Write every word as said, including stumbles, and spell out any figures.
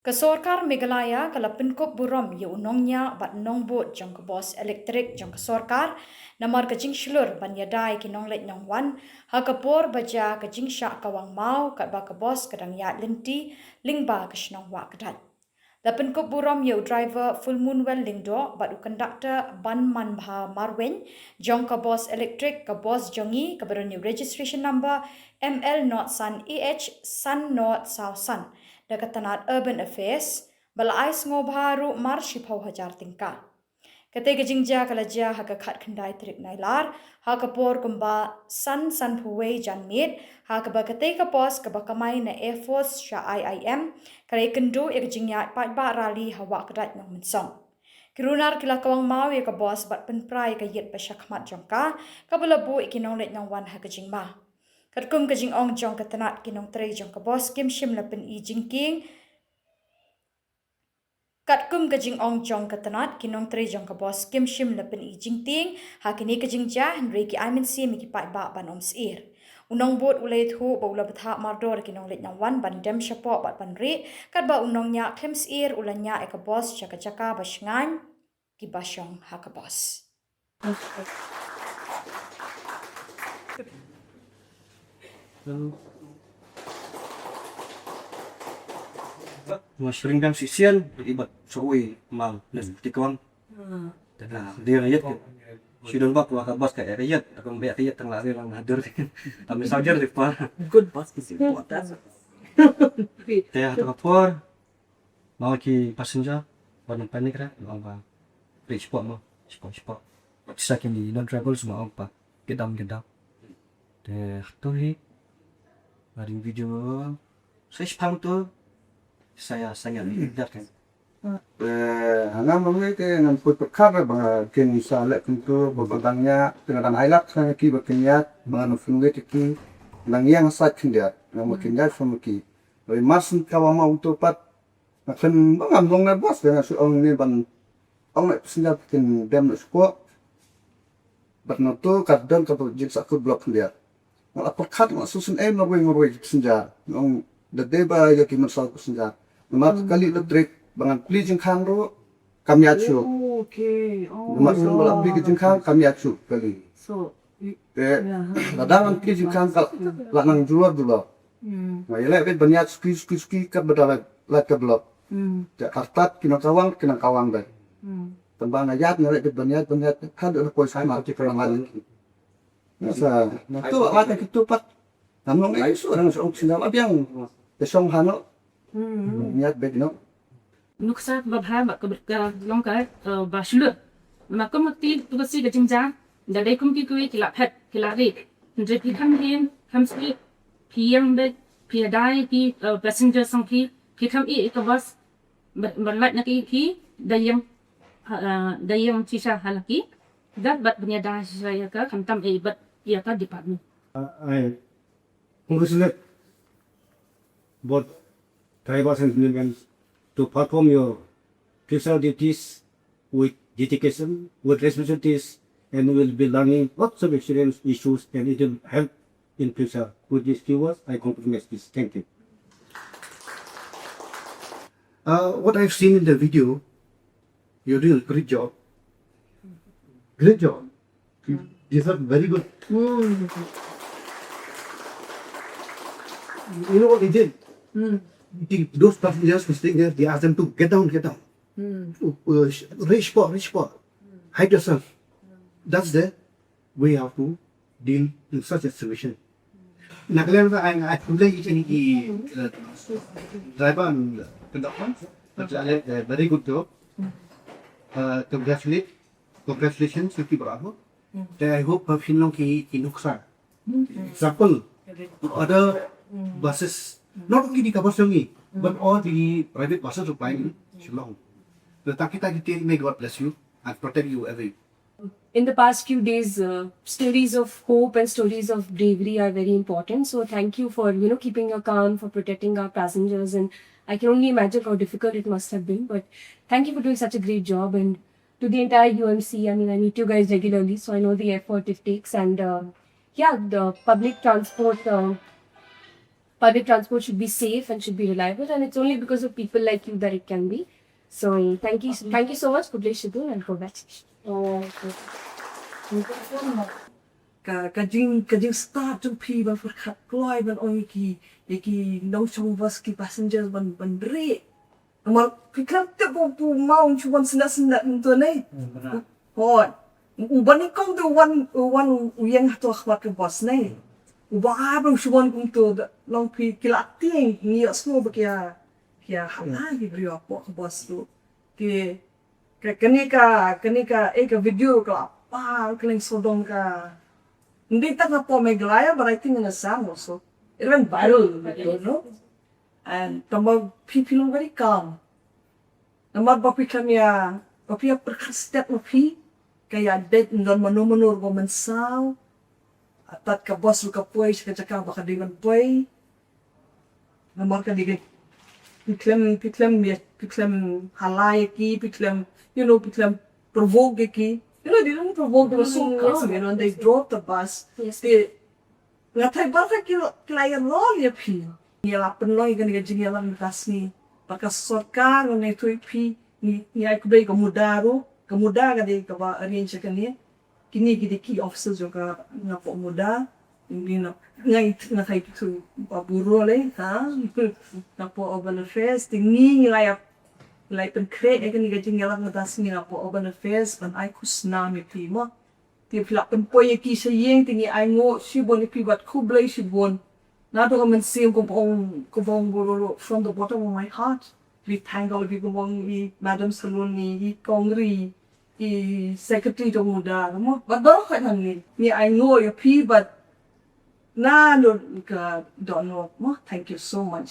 Ka sorkar Meghalaya ka la pynkup burom ïa u nongñiah bad nongbud jong ka bos elektrik jong ka sorkar namar ka jingshlur ban ïada ïa ki nongleit nongwan ha ka por ba jia ka jingshah kawang maw katba ka bos ka dang ïaid lynti lyngba ka shnong Wahkdait. La pynkup burom ïa u driver Fullmoonwell Lyngdoh bad u conductor Banmanbha Marwein jong ka bos elektrik, ka bos jong ngi kaba don ïa u registration number M L not san A H san not saw san da ka tnat Urban Affairs, ba la ai sngewbha ruh mar shiphew hajar tyngka. Katei ka jingjia ka la jia ha ka khatkhyndai tarik Nailar ha ka por kumba san sanphew janmiet, ha kaba katei ka bos kaba kamai na Air Force sha I I M ka la ïakynduh ïa ka jingïaid paidbah rally ha Wahkdait Nongmynsong. Ki runar ki la kawang maw ïa ka bos bad pynpra ïa ka ïit ba shakhmat jong ka, kaba la buh ïa ki nongleit nongwan ha ka jingma. Katkum ka jingong jong ka tnat, ki nongtrei jong ka bos kim shym la pyni jingkieng Katkum ka jingong jong ka tnat, ki nongtrei jong ka bos kim shym la pyni jingtieng ha kane ka jingjia, hynrei ki ai mynsiem ïa ki paidbah ban ym sheptieng. U nongbud u la ïathuh ba u la bthah mardor ïa ki nongleit nongwan ban dem shapoh bad ban rieh, katba u nongñiah khlem sheptieng u la ñiah ïa ka bos sha ka jaka ba shngaiñ kiba shong ha ka bos. Nga shring dang shisien, i bat soi mang les tikong. Tengah dia ayat ke. Sidon bak wa ka bas ka ayat, aku ambil ayat tengah dia lang hadir. Kami sajar di pa. Good bus is important. Tengah tengah por. Mawki passenger, ba nang panic ra, mawki spot mo, spot spot. Sa kini non travel semua apa, gedam gedam. Te tu hi, hari video, saya sepang tu, saya sangat indah kan. Eh, hana mawki te ngan put pekar ba kin sa lek pintu, ba badang nya, tengah dang highlight sa ki ba kin nya, ba ngan film ki, nang yang sa kin dia, nang makin dia sama ki. Oi mas kawa mau tu pat, Nga khlem, ba ngam long nervous, ba nga shu ong ne ban ong na passenger kin dem na shuwa. Bad nga to ka don ka jingshah kut block khyndiat. Nga la pyrkhat nga shu sngewsih marwei marwei passenger. Nga ong da dei ba ïa ki mynsiem passenger. Namar ka kali electric ba ngan plie jingkhang ruh kam ïaid shuh. Oh, okay. Oh, namar shu ba la plie ka jingkhang kam ïaid shuh kali. So, Te lada ngan plie jingkhang ka la nang julor julor. Nga ïaleh beit ban ïaid suki suki suki kat ba da la, la ka block. Te artat ki nang kawang, ki nang kawang beit. Tang ba nga ïaid, nga leh beit ban ïaid, ban ïaid, ka da la poi sa ma ki nang leh. Nga sa, na tu, ma ta ki tu pat. Nam nong ai su, nang su ong sina ma biang. Te song hano. Ïaid beit no. Nuksa ba bha ba ka, ka long ka, eh, ba shlur. Namar kum ka ti tu ka si ka jingjia, da dei kum ki kiwei ki la phet, ki la ri. Hynrei phi kham rim, kham sli, phi ïeng beit, phi ïada ïa ki, eh, passenger song phi, phi kham ïeh ïa ka bus, ba, ba lait na ki phi, da ïeng, eh, da ïeng shisha ha la ki. Da bad ban ïada shisha ïa ka, khamtam eh bad ïa ka department. Uh, I congratulate both drivers and militants to perform your crucial duties with dedication, with responsibilities, and will be learning lots of experience, issues, and it will help in future. With these few words, I conclude my speech. Thank you. Uh, what I've seen in the video, you're doing a great job. Great job. You deserve very good. You know what he did? He, those passengers who staying there, they asked them to get down, get down. Uh, sh-, reach for, reach for. Hide yourself. That's the way how to deal in such a situation. Nagaland, I, I congratulate each and every, uh, driver and conductor. But, uh, very good job. Uh, congratulate, congratulations, Yuki Bravo. Then I hope, uh, phin long ki, ki nuksa. Example, to other buses, not only the Kabar Sangi, but all the private buses supplying in Shillong. So, taki taki, may God bless you and protect you every. In the past few days, uh, stories of hope and stories of bravery are very important. So thank you for, you know, keeping your calm, for protecting our passengers. And I can only imagine how difficult it must have been. But thank you for doing such a great job. And to the entire U M C, I mean, I meet you guys regularly, so I know the effort it takes. And, uh, yeah, the public transport, uh, public transport should be safe and should be reliable, and it's only because of people like you that it can be. So thank you, thank you so much, khublei shibun, and congratulations. Ka ka jing ka jingstad jong phi ban pyrkhat kloi ban ong ïa ki ïa ki nongshong bus ki passengers ban ban rieh. Namar phi khlem tip ba u maw un shu wan syndah syndah kumto ne. Hooid. U ba nyngkong te u wan u wan u ïeng hato ha khmat ka bus ne. U ba ar ba u shu wan kumto, long phi ki la tieng, ngi ïohsngew ba ki ïa ki ïa ha ki briew hapoh ka bus ruh. Ki Ka kane ka kane ka eh ka video ka la par kylleng sawdong ka. Ym dei tang hapoh Meghalaya, but I think in Assam also. It went viral, you know. And tangba phi phi long very calm. Namar ba phi khlem ïa ba phi ïa pyrkhat step ma phi. Ka ïa dei ym don mano mano ruh ba mynsaw. Tad ka bus ruh ka poi sha ka jaka ba ka dei ban poi. Namar ka dei ka phi khlem phi khlem ïa phi khlem halai ïa ki, phi khlem, you know, phi khlem provoke ïa ki. You know, they don't provoke, they were so calm, you know, they drove the bus. Yes. Te nga tharai ba ki ki la ïa rol ïa phi. Ngi la pynlong ïa kane ka jingïalang mynta sngi. Ba ka sorkar ngi tip phi, ngi ngi ai khublei ka MUDA ruh, ka MUDA ka dei kaba arrange ïa kane. Kine ki dei ki officers jong ka, nga pok MUDA. Ngi na ngai na kai tu ba bureau le ha. Na pok Urban Affairs te ngi ngi la ïa, ngi la ïa pynkhreh ïa kane ka jingïalang mynta sngi na pok Urban Affairs ban ai khusnam ïa phi mo. Te phi la pynpoi ïa ki sha ïing te ngi ai nguh shibun ïa phi bad khublei shibun. Naduh ka mynsiem kumba ong kumba ong bureau from the bottom of my heart. We thank all of you kumba ong i Madam Saloni, i Kong Ri, i secretary jong MUDA mo. Bad baroh kawei hangne ngi ai nguh ïa phi bad na lut ka dohnud mo. Thank you so much.